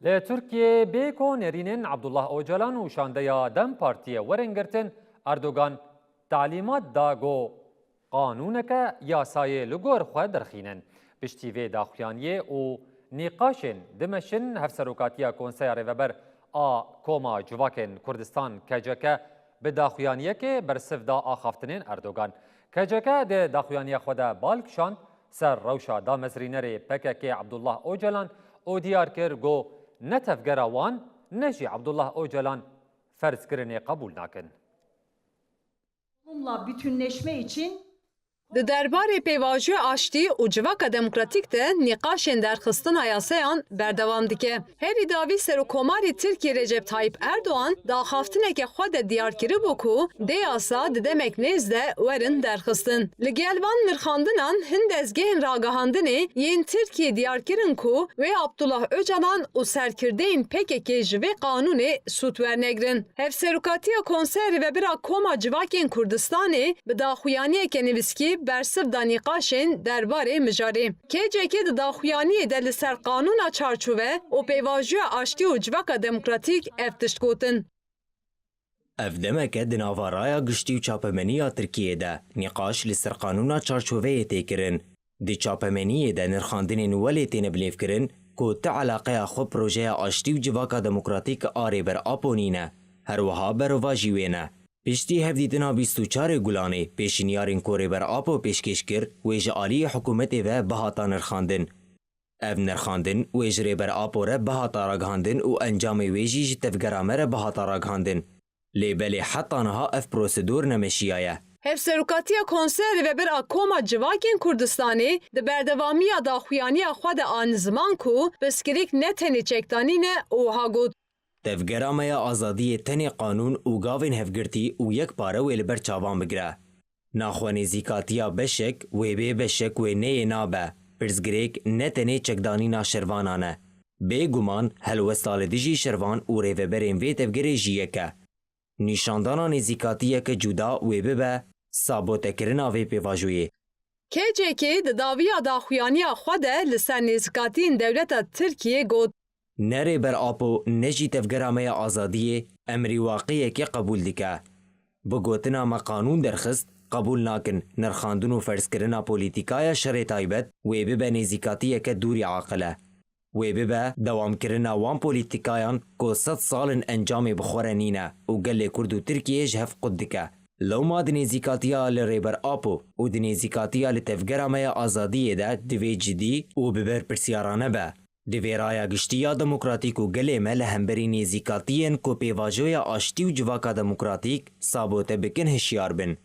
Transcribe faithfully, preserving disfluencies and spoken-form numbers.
Li Tirkiyeyê bê ku nêrînên Abdullah Ocalan û şandeya DEM Partiyê werin girtin, Erdogan talîmat da ku qanûneke yasayê li gor xwe derxînin. Piştî vê daxuyaniyê û nîqaşên dimeşin, Hevserokatiya Konseya Rêveber a Koma Civakên Kurdistan, K C K, bi daxuyaniyekê bersiv da axaftinên Erdogan. K C K di daxuyaniya xwe de bal kişand ser rewşa damezrînerê P K K Abdullah Ocalan û diyar kir ku ne tevgera wan ne jî Abdullah Ocalan ferzkirinê qebûl nakin. Toplumla bütünleşme için Di derbarê pêvajoya aştî û civaka demokratîk de nîqaşên derxistina yasayan berdewam dike. Herî dawî Serokkomarê Tirkiyê Recep Tayyip Erdogan di axaftineke xwe de diyar kiribû ku dê yasa di demek nêz de werin derxistin. Li gel van nirxandinan hin dezgehên ragihandinê yên Tirkiyê diyar kirin ku wê Abdullah Ocalan û serkirdeyên P K K ji vê qanûnê sûd wernegirin. Hevserokatiya Konseya Rêvebir a Koma Civakên Kurdistanê bi daxuyaniyeke nivîskî bersiv da nîqaşên derbarê mijarê. K C K di daxuyaniyê de li ser qanûna çarçove û pêvajoya aştî û civaka demokratîk ev tişt gotin. Ev demeke di nava raya giştî û çapemeniya Tirkiyê de nîqaş li ser qanûna çarçoveyê tê kirin. Di çapemeniyê de nirxandinên welê têne bilêvkirin ku ti eleqeya xwe projeya aştî û civaka demokratîk a Rêber Apo nîne, her wiha berovajî wê ne. Piştî hevdîtina bîst û çarê Gulanê, pêşinyarên ku Rêber Apo pêşkêş kir, wê ji aliyê hikûmetê ve bihata nirxandin. Ev nirxandin wê ji Rêber Apo re bihata ragihandin û encamê wê jî ji tevgera me re bihata ragihandin. Lê belê heta niha ev prosedûr nemeşiyaye. Hevserokatiya Konseya Rêvebir a Koma Civakên Kurdistanê di berdewamiya daxuyaniya xwe de anî ziman ku pirsgirêk ne tenê çekdanî ne û wiha got, Tevgera me ya azadiyê tenê qanûn û gavên hevgirtî û yekpare wê li ber çavan bigire. Naxwe nêzîkatiya beşek wê bê beşek wê neyê nabe, pirsgirêk ne tenê çekdanîna şervanan e. Bêguman helwesta li dijî şervan û rêveberên vê tevgerê jî yek e. Nîşandana nêzîkatiyeke cuda wê bibe sabotekirina vê pêvajoyê. K C K di dawiya daxuyaniya xwe de li ser nêzîkatiyên dewleta Tirkiyê got, Ne Rêber Apo ne jî Tevgera me ya Azadiyê emrî waqiyekê qebûl dike. Bi gotina me qanûn derxist, qebûl nakin nirxandin û ferzkirina polîtîkaya şerê taybet wê bibe nêzîkatiyeke dûrî aqil e. Wê bibe dewamkirina wan polîtîkayan ku sed sal in encamê bi xwe re nîne û gelê Kurd û Tirkiyê ji hev qut dike. Lewma di nêzîkatiya li Rêber Apo û di nêzîkatiya li Tevgera me ya Azadiyê de divê cidî û bi berpirsiyarane be. Di vê raya giştî ya demokratîk û gelê me li hemberî nêzîkatiyên ku pêvajoya aştî û civaka demokratîk sabote bikin hişyar bin.